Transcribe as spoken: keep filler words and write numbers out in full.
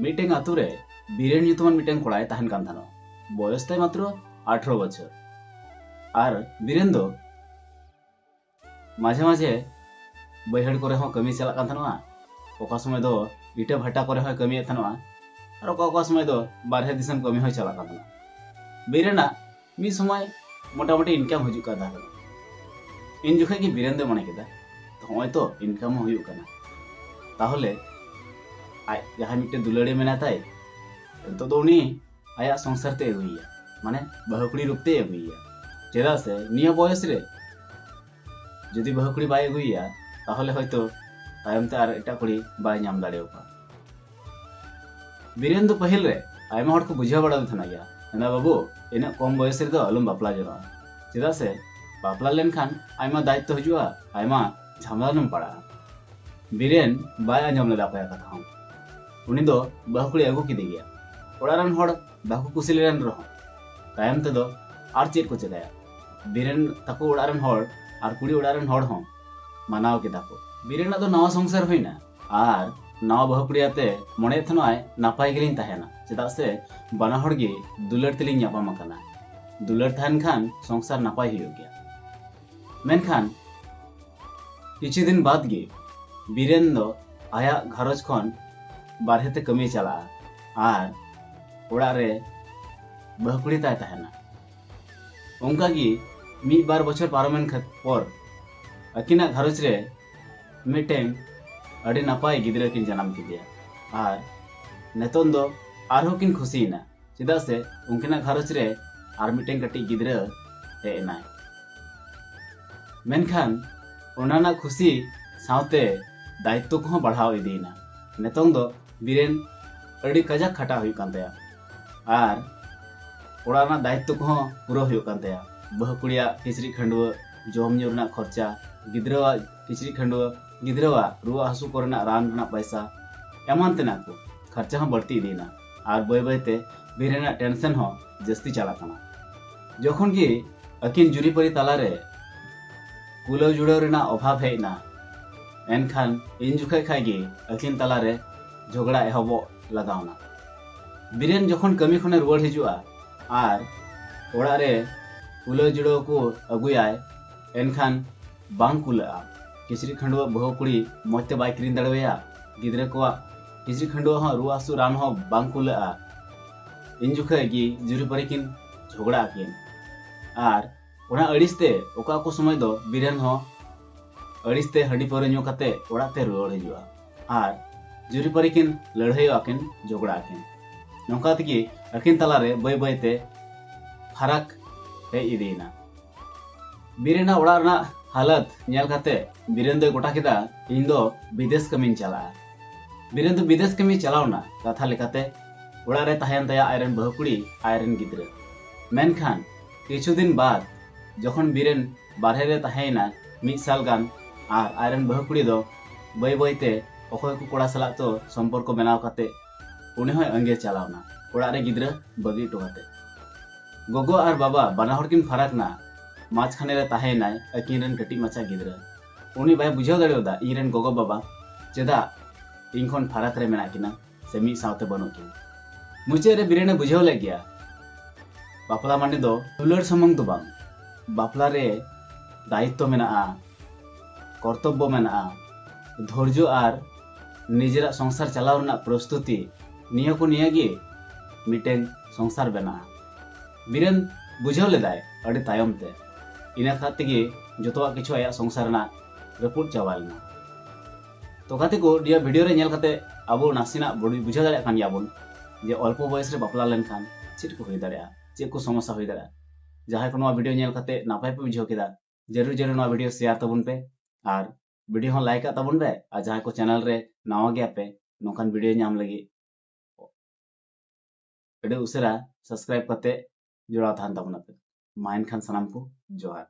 ᱢᱤᱫᱴᱮᱱ ᱟᱛᱳ ᱨᱮ ᱵᱤᱨᱮᱱ ᱧᱩᱛᱩᱢᱟᱱ ᱢᱤᱫᱴᱮᱱ ᱠᱚᱲᱟᱭ ᱛᱟᱦᱮᱱ ᱠᱟᱱ ᱛᱟᱦᱮᱱᱟ᱾ ᱵᱚᱭᱚᱥ ᱛᱟᱭ ᱢᱟᱛᱨᱚ ᱟᱴᱷᱨᱚ ᱵᱚᱪᱷᱚᱨ᱾ ᱟᱨ ᱵᱤᱨᱮᱱ ᱫᱚ ᱢᱟᱡᱷᱮ ᱢᱟᱡᱷᱮ ᱵᱟᱹᱭᱦᱟᱹᱲ ᱠᱚᱨᱮ ᱦᱚᱸ ᱠᱟᱹᱢᱤ ᱪᱟᱞᱟᱜ ᱠᱟᱱ ᱛᱟᱦᱮᱱᱟ᱾ ᱚᱠᱟ ᱥᱚᱢᱚᱭ ᱫᱚ ᱤᱴᱟᱹ ᱵᱷᱟᱴᱟ ᱠᱚᱨᱮ ᱦᱚᱸᱭ ᱠᱟᱹᱢᱤᱭᱮᱫ ᱛᱟᱦᱮᱱᱟ᱾ ᱟᱨ ᱚᱠᱟ ᱚᱠᱟ ᱥᱚᱢᱚᱭ ᱫᱚ ᱵᱟᱨᱦᱮ ᱫᱤᱥᱚᱢ ᱠᱟᱹᱢᱤ ᱦᱚᱸᱭ ᱪᱟᱞᱟᱜ ᱠᱟᱱ ᱛᱟᱦᱮᱱᱟ᱾ ᱵᱤᱨᱮᱱᱟᱜ ᱢᱤᱫ ᱥᱚᱢᱚᱭ ᱢᱚᱴᱟᱢᱩᱴᱤ ᱤᱱᱠᱟᱢ ᱦᱤᱡᱩᱜ ᱠᱟᱱ ᱛᱟᱦᱮᱸ ᱠᱟᱱᱟ᱾ ᱤᱱ ᱡᱚᱠᱷᱚᱱ ᱜᱮ ᱵᱤᱨᱮᱱ ᱫᱚᱭ ᱢᱚᱱᱮ ᱠᱮᱫᱟ, ᱛᱚ ᱦᱚᱸᱜᱼᱚᱭ ᱛᱚ ᱤᱱᱠᱟᱢ ᱦᱚᱸ ᱦᱩᱭᱩᱜ ᱠᱟᱱᱟ, ᱛᱟᱦᱚᱞᱮ ᱟᱡ ᱡᱟᱦᱟᱸᱭ ᱢᱤᱫᱴᱮᱱ ᱫᱩᱞᱟᱹᱲᱤ ᱢᱮᱱᱟᱭ ᱛᱟᱭ, ᱱᱤᱛᱚᱜ ᱫᱚ ᱩᱱᱤ ᱟᱭᱟᱜ ᱥᱚᱝᱥᱟᱨ ᱛᱮᱭ ᱟᱹᱜᱩᱭᱮᱭᱟ, ᱢᱟᱱᱮ ᱵᱟᱹᱦᱩ ᱠᱩᱲᱤ ᱨᱩᱯ ᱛᱮᱭ ᱟᱹᱜᱩᱭᱮᱭᱟ᱾ ᱪᱮᱫᱟᱜ ᱥᱮ ᱱᱤᱭᱟᱹ ᱵᱚᱭᱚᱥ ᱨᱮ ᱡᱩᱫᱤ ᱵᱟᱹᱦᱩ ᱠᱩᱲᱤ ᱵᱟᱭ ᱟᱹᱜᱩᱭᱮᱭᱟ, ᱛᱟᱦᱚᱞᱮ ᱦᱚᱭᱛᱚ ᱛᱟᱭᱚᱢ ᱛᱮ ᱟᱨ ᱮᱴᱟᱜ ᱠᱩᱲᱤ ᱵᱟᱭ ᱧᱟᱢ ᱫᱟᱲᱮᱭᱟᱠᱚᱣᱟ᱾ ᱵᱤᱨᱮᱱ ᱫᱚ ᱯᱟᱹᱦᱤᱞ ᱨᱮ ᱟᱭᱢᱟ ᱦᱚᱲ ᱠᱚ ᱵᱩᱡᱷᱟᱹᱣ ᱵᱟᱲᱟ ᱟᱫᱮ ᱛᱟᱦᱮᱱᱟ ᱜᱮᱭᱟ, ᱢᱮᱱᱫᱟ, "ᱵᱟᱹᱵᱩ, ᱤᱱᱟᱹᱜ ᱠᱚᱢ ᱵᱚᱭᱮᱥ ᱨᱮᱫᱚ ᱟᱞᱚᱢ ᱵᱟᱯᱞᱟ ᱡᱚᱱᱚᱜᱼᱟ, ᱪᱮᱫᱟᱜ ᱥᱮ ᱵᱟᱯᱞᱟ ᱞᱮᱱᱠᱷᱟᱱ ᱟᱭᱢᱟ ᱫᱟᱭᱤᱛᱛᱚ ᱦᱤᱡᱩᱜᱼᱟ, ᱟᱭᱢᱟ ᱡᱷᱟᱢᱮᱞᱟ ᱨᱮᱢ ᱯᱟᱲᱟᱜᱼᱟ᱾" ᱵᱤᱨᱮᱱ ᱵᱟᱭ ᱟᱸᱡᱚᱢ ᱞᱮᱫᱟ ᱚᱠᱚᱭᱟᱜ ᱠᱟᱛᱷᱟ ᱦᱚᱸ᱾ ᱩᱱᱤ ᱫᱚ ᱵᱟᱹᱦᱩ ᱠᱩᱲᱤ ᱟᱹᱜᱩ ᱠᱮᱫᱮ ᱜᱮᱭᱟ᱾ ᱚᱲᱟᱜ ᱨᱮᱱ ᱦᱚᱲ ᱵᱟᱠᱚ ᱠᱩᱥᱤ ᱞᱮᱱ ᱨᱮᱦᱚᱸ, ᱛᱟᱭᱚᱢ ᱛᱮᱫᱚ ᱟᱨ ᱪᱮᱫ ᱠᱚ ᱪᱮᱠᱟᱭᱟ? ᱵᱤᱨᱮᱱ ᱛᱟᱠᱚ ᱚᱲᱟᱜ ᱨᱮᱱ ᱦᱚᱲ ᱟᱨ ᱠᱩᱲᱤ ᱚᱲᱟᱜ ᱨᱮᱱ ᱦᱚᱲ ᱦᱚᱸ ᱢᱟᱱᱟᱣ ᱠᱮᱫᱟ ᱠᱚ᱾ ᱵᱤᱨᱮᱱᱟᱜ ᱫᱚ ᱱᱟᱣᱟ ᱥᱚᱝᱥᱟᱨ ᱦᱩᱭᱱᱟ, ᱟᱨ ᱱᱟᱣᱟ ᱵᱟᱹᱦᱩ ᱠᱩᱲᱤ ᱟᱛᱮ ᱢᱚᱱᱮᱭᱮᱫ ᱛᱟᱦᱮᱱᱟᱭ ᱱᱟᱯᱟᱭ ᱜᱮᱞᱤᱧ ᱛᱟᱦᱮᱱᱟ, ᱪᱮᱫᱟᱜ ᱥᱮ ᱵᱟᱱᱟ ᱦᱚᱲ ᱜᱮ ᱫᱩᱞᱟᱹᱲ ᱛᱮᱞᱤᱧ ᱧᱟᱯᱟᱢ ᱟᱠᱟᱱᱟ᱾ ᱫᱩᱞᱟᱹᱲ ᱛᱟᱦᱮᱱ ᱠᱷᱟᱱ ᱥᱚᱝᱥᱟᱨ ᱱᱟᱯᱟᱭ ᱦᱩᱭᱩᱜ ᱜᱮᱭᱟ᱾ ᱢᱮᱱᱠᱷᱟᱱ ᱠᱤᱪᱷᱩ ᱫᱤᱱ ᱵᱟᱫ ᱜᱮ ᱵᱤᱨᱮᱱ ᱫᱚ ᱟᱭᱟᱜ ᱜᱷᱟᱨᱚᱸᱡᱽ ᱠᱷᱚᱱ ᱵᱟᱨᱦᱮ ᱛᱮ ᱠᱟᱹᱢᱤᱭ ᱪᱟᱞᱟᱜᱼᱟ ᱟᱨ ᱚᱲᱟᱜ ᱨᱮ ᱵᱟᱹᱦᱩ ᱠᱩᱲᱤ ᱛᱟᱭ ᱛᱟᱦᱮᱱᱟ᱾ ᱚᱱᱠᱟ ᱜᱮ ᱢᱤᱫ ᱵᱟᱨ ᱵᱚᱪᱷᱚᱨ ᱯᱟᱨᱚᱢᱮᱱ ᱠᱷᱟᱹᱛ-, ᱯᱚᱨ ᱟᱹᱠᱤᱱᱟᱜ ᱜᱷᱟᱨᱚᱸᱡᱽ ᱨᱮ ᱢᱤᱫᱴᱮᱱ ᱟᱹᱰᱤ ᱱᱟᱯᱟᱭ ᱜᱤᱫᱽᱨᱟᱹ ᱠᱤᱱ ᱡᱟᱱᱟᱢ ᱠᱮᱫᱮᱭᱟ᱾ ᱟᱨ ᱱᱤᱛᱚᱝ ᱫᱚ ᱟᱨᱦᱚᱸ ᱠᱤᱱ ᱠᱷᱩᱥᱤᱭᱮᱱᱟ, ᱪᱮᱫᱟᱜ ᱥᱮ ᱩᱱᱠᱤᱱᱟᱜ ᱜᱷᱟᱨᱚᱸᱡᱽ ᱨᱮ ᱟᱨ ᱢᱤᱫᱴᱮᱱ ᱠᱟᱹᱴᱤᱡ ᱜᱤᱫᱽᱨᱟᱹ ᱦᱮᱡ ᱮᱱᱟᱭ᱾ ᱢᱮᱱᱠᱷᱟᱱ ᱚᱱᱟ ᱨᱮᱱᱟᱜ ᱠᱷᱩᱥᱤ ᱥᱟᱶᱛᱮ ᱫᱟᱭᱤᱛᱛᱚ ᱠᱚᱦᱚᱸ ᱵᱟᱲᱦᱟᱣ ᱤᱫᱤᱭᱮᱱᱟ᱾ ᱱᱤᱛᱚᱝ ᱫᱚ ᱵᱤᱨᱮᱱ ᱟᱹᱰᱤ ᱠᱟᱡᱟᱠ ᱠᱷᱟᱴᱟᱜ ᱦᱩᱭᱩᱜ ᱠᱟᱱ ᱛᱟᱭᱟ ᱟᱨ ᱚᱲᱟᱜ ᱨᱮᱱᱟᱜ ᱫᱟᱭᱤᱛᱛᱚ ᱠᱚᱦᱚᱸ ᱯᱩᱨᱟᱹᱣ ᱦᱩᱭᱩᱜ ᱠᱟᱱ ᱛᱟᱭᱟ᱾ ᱵᱟᱹᱦᱩ ᱠᱩᱲᱤᱭᱟᱜ ᱠᱤᱪᱨᱤᱡ ᱠᱷᱟᱹᱰᱩᱣᱟᱹᱜ, ᱡᱚᱢ ᱧᱩ ᱨᱮᱱᱟᱜ ᱠᱷᱚᱨᱪᱟ, ᱜᱤᱫᱽᱨᱟᱹᱣᱟᱜ ᱠᱤᱪᱨᱤᱡ ᱠᱷᱟᱹᱰᱩᱣᱟᱹᱜ, ᱜᱤᱫᱽᱨᱟᱹᱣᱟᱜ ᱨᱩᱣᱟᱹ ᱦᱟᱹᱥᱩ ᱠᱚᱨᱮᱱᱟᱜ ᱨᱟᱱ ᱨᱮᱱᱟᱜ ᱯᱚᱭᱥᱟ, ᱮᱢᱟᱱ ᱛᱮᱱᱟᱜ ᱠᱚ ᱠᱷᱚᱨᱪᱟ ᱦᱚᱸ ᱵᱟᱹᱲᱛᱤ ᱤᱫᱤᱭᱮᱱᱟ᱾ ᱟᱨ ᱵᱟᱹᱭ ᱵᱟᱹᱭ ᱛᱮ ᱵᱤᱨᱮᱱᱟᱜ ᱴᱮᱱᱥᱮᱱ ᱦᱚᱸ ᱡᱟᱹᱥᱛᱤ ᱪᱟᱞᱟᱜ ᱠᱟᱱᱟ᱾ ᱡᱚᱠᱷᱚᱱ ᱜᱮ ᱟᱹᱠᱤᱱ ᱡᱩᱨᱤᱯᱟᱹᱨᱤ ᱛᱟᱞᱟᱨᱮ ᱠᱩᱞᱟᱹᱣ ᱡᱩᱲᱟᱹᱣ ᱨᱮᱱᱟᱜ ᱚᱵᱷᱟᱵᱽ ᱦᱮᱡ ᱮᱱᱟ, ᱮᱱᱠᱷᱟᱱ ᱤᱱ ᱡᱚᱠᱷᱚᱡ ᱠᱷᱟᱡ ᱜᱮ ᱟᱹᱠᱤᱱ ᱛᱟᱞᱟᱨᱮ ᱡᱷᱚᱜᱽᱲᱟ ᱮᱦᱚᱵᱚᱜ ᱞᱟᱜᱟᱣᱱᱟ᱾ ᱵᱤᱨᱮᱱ ᱡᱚᱠᱷᱚᱱ ᱠᱟᱹᱢᱤ ᱠᱷᱚᱱᱮ ᱨᱩᱣᱟᱹᱲ ᱦᱤᱡᱩᱜᱼᱟ ᱟᱨ ᱚᱲᱟᱜ ᱨᱮ ᱠᱩᱞᱟᱹᱣ ᱡᱩᱲᱟᱹᱣ ᱠᱚ ᱟᱹᱜᱩᱭᱟᱭ, ᱮᱱᱠᱷᱟᱱ ᱵᱟᱝ ᱠᱩᱞᱟᱹᱜᱼᱟ᱾ ᱠᱤᱪᱨᱤᱡ ᱠᱷᱟᱹᱰᱩᱣᱟᱹᱜ ᱵᱟᱹᱦᱩ ᱠᱩᱲᱤ ᱢᱚᱡᱽ ᱛᱮ ᱵᱟᱭ ᱠᱤᱨᱤᱧ ᱫᱟᱲᱮᱣᱟᱭᱟ, ᱜᱤᱫᱽᱨᱟᱹ ᱠᱚᱣᱟᱜ ᱠᱤᱪᱨᱤᱡ ᱠᱷᱟᱹᱰᱩᱣᱟᱹᱜ ᱦᱚᱸ ᱨᱩᱣᱟᱹ ᱦᱟᱹᱥᱩ ᱨᱟᱱ ᱦᱚᱸ ᱵᱟᱝ ᱠᱩᱞᱟᱹᱜᱼᱟ᱾ ᱤᱱ ᱡᱚᱠᱷᱮᱡ ᱜᱮ ᱡᱩᱨᱤ ᱯᱟᱹᱨᱤ ᱠᱤᱱ ᱡᱷᱚᱜᱽᱲᱟᱜ ᱟᱹᱠᱤᱱ᱾ ᱟᱨ ᱚᱱᱟ ᱟᱹᱲᱤᱥ ᱛᱮ ᱚᱠᱟ ᱚᱠᱟ ᱥᱚᱢᱚᱭ ᱫᱚ ᱵᱤᱨᱮᱱ ᱦᱚᱸ ᱟᱹᱲᱤᱥ ᱛᱮ ᱦᱟᱺᱰᱤ ᱯᱟᱹᱣᱨᱟᱹ ᱧᱩ ᱠᱟᱛᱮ ᱚᱲᱟᱜ ᱛᱮ ᱨᱩᱣᱟᱹᱲ ᱦᱤᱡᱩᱜᱼᱟ᱾ ᱟᱨ ᱡᱩᱨᱤ ᱯᱟᱹᱨᱤ ᱠᱤᱱ ᱞᱟᱹᱲᱦᱟᱹᱭᱚᱜᱼᱟ ᱠᱤᱱ, ᱡᱷᱚᱜᱽᱲᱟᱜ ᱟᱹᱠᱤᱱ᱾ ᱱᱚᱝᱠᱟ ᱛᱮᱜᱮ ᱟᱹᱠᱤᱱ ᱛᱟᱞᱟᱨᱮ ᱵᱟᱹᱭ ᱵᱟᱹᱭ ᱛᱮ ᱯᱷᱟᱨᱟᱠ ᱦᱮᱡ ᱤᱫᱤᱭᱮᱱᱟ᱾ ᱵᱤᱨᱮᱱᱟᱜ ᱚᱲᱟᱜ ᱨᱮᱱᱟᱜ ᱦᱟᱞᱚᱛ ᱧᱮᱞ ᱠᱟᱛᱮ ᱵᱤᱨᱮᱱ ᱫᱚᱭ ᱜᱚᱴᱟ ᱠᱮᱫᱟ, "ᱤᱧ ᱫᱚ ᱵᱤᱫᱮᱥ ᱠᱟᱹᱢᱤᱧ ᱪᱟᱞᱟᱜᱼᱟ᱾" ᱵᱤᱨᱮᱱ ᱫᱚ ᱵᱤᱫᱮᱥ ᱠᱟᱹᱢᱤ ᱪᱟᱞᱟᱣ ᱮᱱᱟ᱾ ᱠᱟᱛᱷᱟ ᱞᱮᱠᱟᱛᱮ ᱚᱲᱟᱜ ᱨᱮ ᱛᱟᱦᱮᱸᱭᱮᱱ ᱛᱟᱭᱟ ᱟᱡᱨᱮᱱ ᱵᱟᱹᱦᱩ ᱠᱩᱲᱤ, ᱟᱡᱨᱮᱱ ᱜᱤᱫᱽᱨᱟᱹ᱾ ᱢᱮᱱᱠᱷᱟᱱ ᱠᱤᱪᱷᱩ ᱫᱤᱱ ᱵᱟᱫ ᱡᱚᱠᱷᱚᱱ ᱵᱤᱨᱮᱱ ᱵᱟᱨᱦᱮ ᱨᱮ ᱛᱟᱦᱮᱸᱭᱮᱱᱟ ᱢᱤᱫ ᱥᱟᱞ ᱜᱟᱱ, ᱟᱨ ᱟᱡᱨᱮᱱ ᱵᱟᱹᱦᱩ ᱠᱩᱲᱤ ᱫᱚ ᱵᱟᱹᱭ ᱵᱟᱹᱭ ᱛᱮ ᱚᱠᱚᱭ ᱠᱚ ᱠᱚᱲᱟ ᱥᱟᱞᱟᱜ ᱛᱚ ᱥᱚᱢᱯᱚᱨᱠᱚ ᱵᱮᱱᱟᱣ ᱠᱟᱛᱮ ᱩᱱᱤ ᱦᱚᱸᱭ ᱟᱸᱜᱤᱨ ᱪᱟᱞᱟᱣ ᱮᱱᱟ, ᱚᱲᱟᱜ ᱨᱮ ᱜᱤᱫᱽᱨᱟᱹ ᱵᱟᱹᱜᱤ ᱦᱚᱴᱚ ᱠᱟᱛᱮ᱾ ᱜᱚᱜᱚ ᱟᱨ ᱵᱟᱵᱟ ᱵᱟᱱᱟ ᱦᱚᱲ ᱠᱤᱱ ᱯᱷᱟᱨᱟᱠ ᱮᱱᱟ᱾ ᱢᱟᱡᱷᱠᱷᱟᱱᱮ ᱨᱮ ᱛᱟᱦᱮᱸᱭᱮᱱᱟᱭ ᱟᱹᱠᱤᱱ ᱨᱮᱱ ᱠᱟᱹᱴᱤᱡ ᱢᱟᱪᱷᱟ ᱜᱤᱫᱽᱨᱟᱹ᱾ ᱩᱱᱤ ᱵᱟᱭ ᱵᱩᱡᱷᱟᱹᱣ ᱫᱟᱲᱮᱭᱟᱫᱟ ᱤᱧ ᱨᱮᱱ ᱜᱚᱜᱚ ᱵᱟᱵᱟ ᱪᱮᱫᱟᱜ ᱤᱧ ᱠᱷᱚᱱ ᱯᱷᱟᱨᱟᱠ ᱨᱮ ᱢᱮᱱᱟᱜ ᱠᱤᱱᱟ ᱥᱮ ᱢᱤᱫ ᱥᱟᱶᱛᱮ ᱵᱟᱹᱱᱩᱜ ᱠᱤᱱᱟ᱾ ᱢᱩᱪᱟᱹᱫ ᱨᱮ ᱵᱤᱨᱮᱱᱮ ᱵᱩᱡᱷᱟᱹᱣ ᱞᱮᱫ ᱜᱮᱭᱟ, ᱵᱟᱯᱞᱟ ᱢᱟᱱᱮ ᱫᱚ ᱫᱩᱞᱟᱹᱲ ᱥᱩᱢᱩᱝ ᱫᱚ ᱵᱟᱝ, ᱵᱟᱯᱞᱟ ᱨᱮ ᱫᱟᱭᱤᱛᱛᱚ ᱢᱮᱱᱟᱜᱼᱟ, ᱠᱚᱨᱛᱚᱵᱵᱚ ᱢᱮᱱᱟᱜᱼᱟ, ᱫᱷᱳᱨᱡᱚ ᱟᱨ ᱱᱤᱡᱮᱨᱟᱜ ᱥᱚᱝᱥᱟᱨ ᱪᱟᱞᱟᱣ ᱨᱮᱱᱟᱜ ᱯᱨᱚᱥᱛᱩᱛᱤ, ᱱᱤᱭᱟᱹ ᱠᱚ ᱱᱤᱭᱟᱹ ᱜᱮ ᱢᱤᱫᱴᱮᱱ ᱥᱚᱝᱥᱟᱨ ᱵᱮᱱᱟᱜᱼᱟ᱾ ᱵᱤᱨᱮᱱ ᱵᱩᱡᱷᱟᱹᱣ ᱞᱮᱫᱟᱭ ᱟᱹᱰᱤ ᱛᱟᱭᱚᱢ ᱛᱮ, ᱤᱱᱟᱹ ᱠᱷᱟᱱ ᱛᱮᱜᱮ ᱡᱚᱛᱚᱣᱟᱜ ᱠᱤᱪᱷᱩ ᱟᱭᱟᱜ ᱥᱚᱝᱥᱟᱨ ᱨᱮᱱᱟᱜ ᱨᱟᱹᱯᱩᱫ ᱪᱟᱵᱟ ᱞᱮᱱᱟ᱾ ᱛᱚ ᱜᱟᱛᱮ ᱠᱚ, ᱱᱤᱭᱟᱹ ᱵᱷᱤᱰᱤᱭᱳ ᱨᱮ ᱧᱮᱞ ᱠᱟᱛᱮ ᱟᱵᱚ ᱱᱟᱥᱮᱱᱟᱜ ᱵᱩ-, ᱵᱩᱡᱷᱟᱹᱣ ᱫᱟᱲᱮᱭᱟᱜ ᱠᱟᱱ ᱜᱮᱭᱟ ᱵᱚᱱ ᱡᱮ ᱚᱞᱯᱚ ᱵᱚᱭᱮᱥ ᱨᱮ ᱵᱟᱯᱞᱟ ᱞᱮᱱᱠᱷᱟᱱ ᱪᱮᱫ ᱠᱚ ᱦᱩᱭ ᱫᱟᱲᱮᱭᱟᱜᱼᱟ, ᱪᱮᱫ ᱠᱚ ᱥᱚᱢᱚᱥᱥᱟ ᱦᱩᱭ ᱫᱟᱲᱮᱭᱟᱜᱼᱟ᱾ ᱡᱟᱦᱟᱸᱭ ᱠᱚ ᱱᱚᱣᱟ ᱵᱷᱤᱰᱤᱭᱳ ᱧᱮᱞ ᱠᱟᱛᱮ ᱱᱟᱯᱟᱭ ᱯᱮ ᱵᱩᱡᱷᱟᱹᱣ ᱠᱮᱫᱟ, ᱡᱟᱹᱨᱩᱲ ᱡᱟᱹᱨᱩᱲ ᱱᱚᱣᱟ ᱵᱷᱤᱰᱤᱭᱳ ᱥᱮᱭᱟᱨ ᱛᱟᱵᱚᱱ ᱯᱮ ᱟᱨ ᱵᱷᱤᱰᱤᱭᱳ ᱦᱚᱸ ᱞᱟᱭᱤᱠ ᱟᱜ ᱛᱟᱵᱚᱱ ᱯᱮ᱾ ᱟᱨ ᱡᱟᱦᱟᱸᱭ ᱠᱚ ᱪᱮᱱᱮᱞ ᱨᱮ ᱱᱟᱣᱟ ᱜᱮᱭᱟ ᱯᱮ, ᱱᱚᱝᱠᱟᱱ ᱵᱷᱤᱰᱤᱭᱳ ᱧᱟᱢ ᱞᱟᱹᱜᱤᱫ ᱟᱹᱰᱤ ᱩᱥᱟᱹᱨᱟ ᱥᱟᱵᱥᱠᱨᱟᱭᱤᱵ ᱠᱟᱛᱮ ᱡᱚᱲᱟᱣ ᱛᱟᱦᱮᱱ ᱛᱟᱵᱚᱱᱟ ᱯᱮ᱾ ᱢᱟ ᱮᱱᱠᱷᱟᱱ ᱥᱟᱱᱟᱢ ᱠᱚ ᱡᱚᱦᱟᱨ᱾